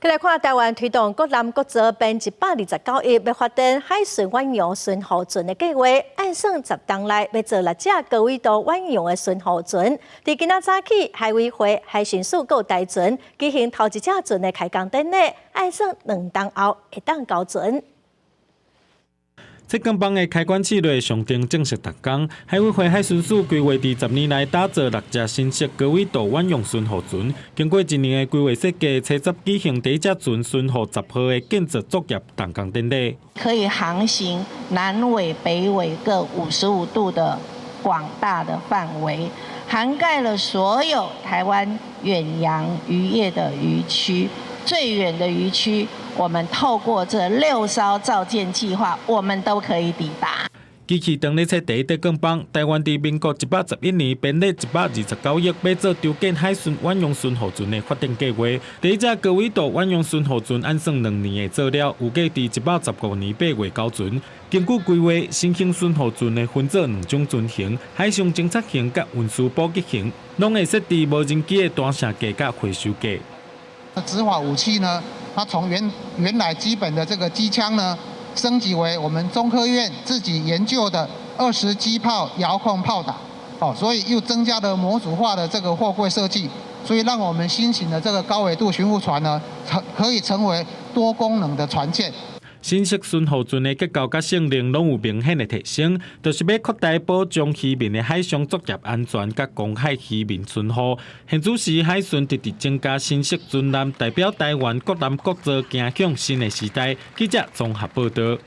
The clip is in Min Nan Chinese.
來看臺灣推動國艦國造編129億，欲發展海巡遠洋巡護船的計劃，按算10冬內欲做六隻高緯度遠洋的巡護船。佇今仔早起，海委會海巡署閣有大船舉行頭一隻船的開工典禮，按算2冬後會當交船。這鋼棒的開關試上頂正式動工，海委會海巡署規劃佇10年內打造六隻新式高緯度遠洋巡護船。經過一年的規劃設計，初十舉行第一隻船巡護10號的建造作業動工典禮。可以航行南緯、北緯各55度的廣大的範圍，涵蓋了所有台灣遠洋漁業的漁區，最遠的漁區，我們透過這六艘造艦計劃，我們都可以抵達。機器當咧切第一塊鋼棒，臺灣佇民國111年編列129億，欲做籌建海巡遠洋巡護船的發展計劃。第一隻高緯度遠洋巡護船按算2年會做了，預計佇115年8月交船。根據規劃，新型巡護船會分做兩種船型：海上偵察型佮運輸補給型，攏會設置無人機的彈射架佮回收架。執法武器呢，它從原來基本的這個機槍呢，升級為我們中科院自己研究的20擊炮遙控炮打，哦，所以又增加了模組化的這個貨櫃設計，所以讓我們新型的這個高緯度巡護船呢，可以成為多功能的船艦。新式巡護船的結構佮性能攏有明顯的提升，就是欲擴大保障漁民的海上作業安全佮公海漁民巡護。現此時海巡直直增加新式船艦，代表臺灣國艦國造行向新的時代。記者綜合報導。